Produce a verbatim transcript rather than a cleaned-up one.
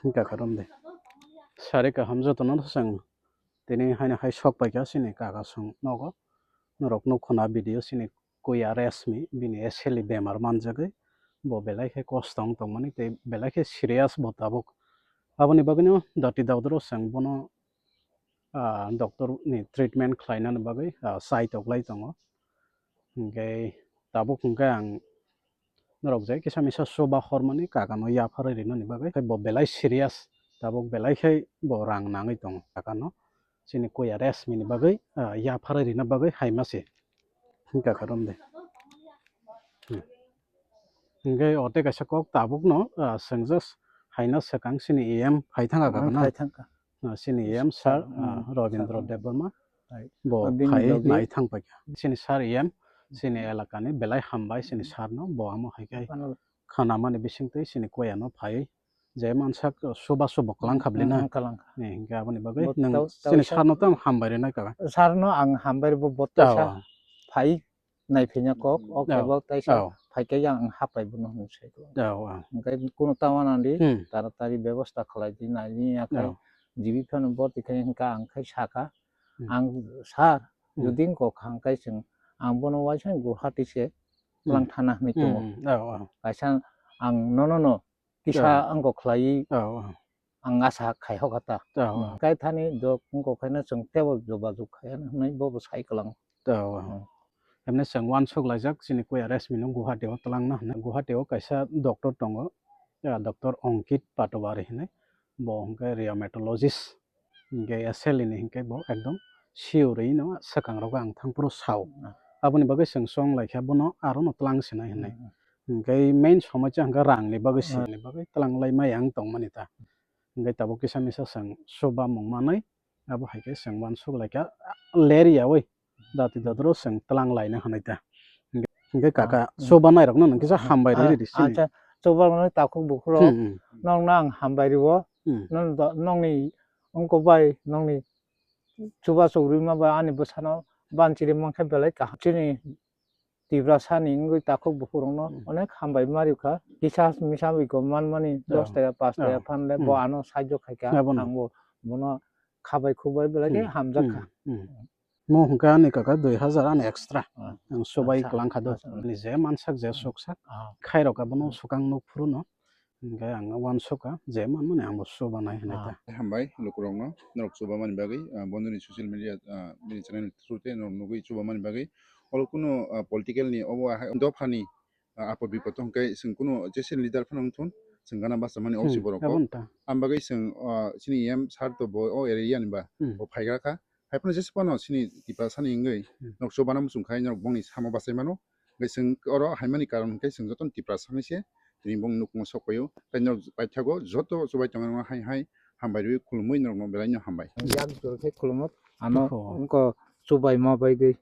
Hwnkha kha romde. Sari kaham jotono swng tini haino hai sok paikha chini kaka swng nogo. Norok nukho na video chini Kuya Resmi bini S L E bemar manjagwi bo belai khe kosto wng tongmani tei belai khe serious bo tabuk. Aboni bagwino dati doctor o chwng bono ah, doctor ni treatment khlainani bagwi, ah, chai toklai tongo. Hinkhe tabuk hinkhe ang norok je kisa misa chuba hormani kaka no yapharwi rinani bagwi, tei bo belai serious, tabuk belai khe bo rang nangwi tongo kaka no. Chini Kuya Resmi ni bagwi, ah, yapharwi rina bagwi hai ma se. Hinkha kha romde. Hmm. Hinkhe o tei kaisa kok tabuk no, ah, swngjak haino swkang chini E M phai thangkha kaka na. Phai thangkha. Ah, chini E M sir, ah, Robindra Debbarma bo phai nai thang paikha. Chini sir E M, chini elakani belai hambai chini sir no, bo amo hai khe khanamani bisingtwi chini Kuya no phai je mansak, chuba chubo kwlang kha bwlwi na. Hinkhe aboni bagwi nwng chini sir no tamo hambai rwnai kaka. Sir no ang hambai rw bo, bo phai naiphaina kok, o khe bo taisa phai khe yang ang hapai bono hwnwi sai kho. Hinkhe kuno ta wana di, taratari bebosta khlai di, nai di ya khe, jibi phano borti khe hinkha ang khe saka, ang sir, jodi wngkha kha hinkhe chwng, ang bono waisa Guwahati se twlang thana hwnwi tongo. Kaisa ang nono no kisa wngkha khlaiwi ang asa khai hokha ta. Kai thani dok wngkha khaino chwng teibo jogajog khai hwnwi bobo sai kwlang. Emne chwng uansuk laijak chini Kuya Resmi no Guwahati o twlangna hwnwi. Guwahati o kaisa doctor tongo, doctor Ankit Patwari hwnwi. Bo hwnkhe rheumatologist. Hinkhe S L E ni hinkhe bo ekdom sure no swkang rogo ang thang phuru sao. Aboni bagwi chwng chong lai kha bono aro no twlang sinai hinwi. Hinkhe main somosa hinkhe rang ni bagwi, sini bagwi twlang lai maya wng tong mani ta. Hinkhe tabuk kisa misa chwng chuba mung manwi abo hai khe chwng uansuk lai kha ler yaui. Dati dodro chwng twlang laina hwnwi ta. Hinkhe kaka chuba nairokno nwng kisa hambai rwi ridi chini. Acha, chuba manwi takhuk bukhurok nokno ang hambai rwo. Nokni wngkok bai nokni chuba chukrima bai ani bwsano banchiri mankhe belai kaham. Chini Tiprasani wngwi takhuk bukhurokno onek hambai ma rwkha. Kisa misa bai kok manmani dos taka, paanch taka phanle bo ano sahajyo khaikha. Ang bo bono khabai khukbai belai khe hamjakha. Mo hwnkha ani kaka dui hazar ani extra. Ang chubai kwlang kha do. Ni je mansak je suksak. Khairok abono swkang nuk phuru no. Hinkhe ang uansukha je manmani ang bo chubanai hinwi ta. Hambai lukurokno norok chubamani bagwi, ah, bondoni social media, ah, bini channel through te norok nugwi chubamani bagwi. Oro kunu, ah, political ni obo hai dophani, ah, apod bipod hwnkhe chwng kunu je se leader phano wngthun chwng gana bachamani opsi borok kok. Ang bagwi chwng, ah, chini E M sir to bo o area ni ba bo phaigra kha. Haiphano jesa phano chini Tiprasani wngwi nok chubana muchung khai norok bongni samo bachai mano. Hwnkhe chwng oro haimani karon hwnkhe chwng jotono Tiprasani se tini bongni nukhungo sok paio. Tai norok paithago joto chubai tongmani hai hai hambai rwi khulumui norokno belaino hambai. Yak jora khe khulumo ano wngkha chubaima bai de.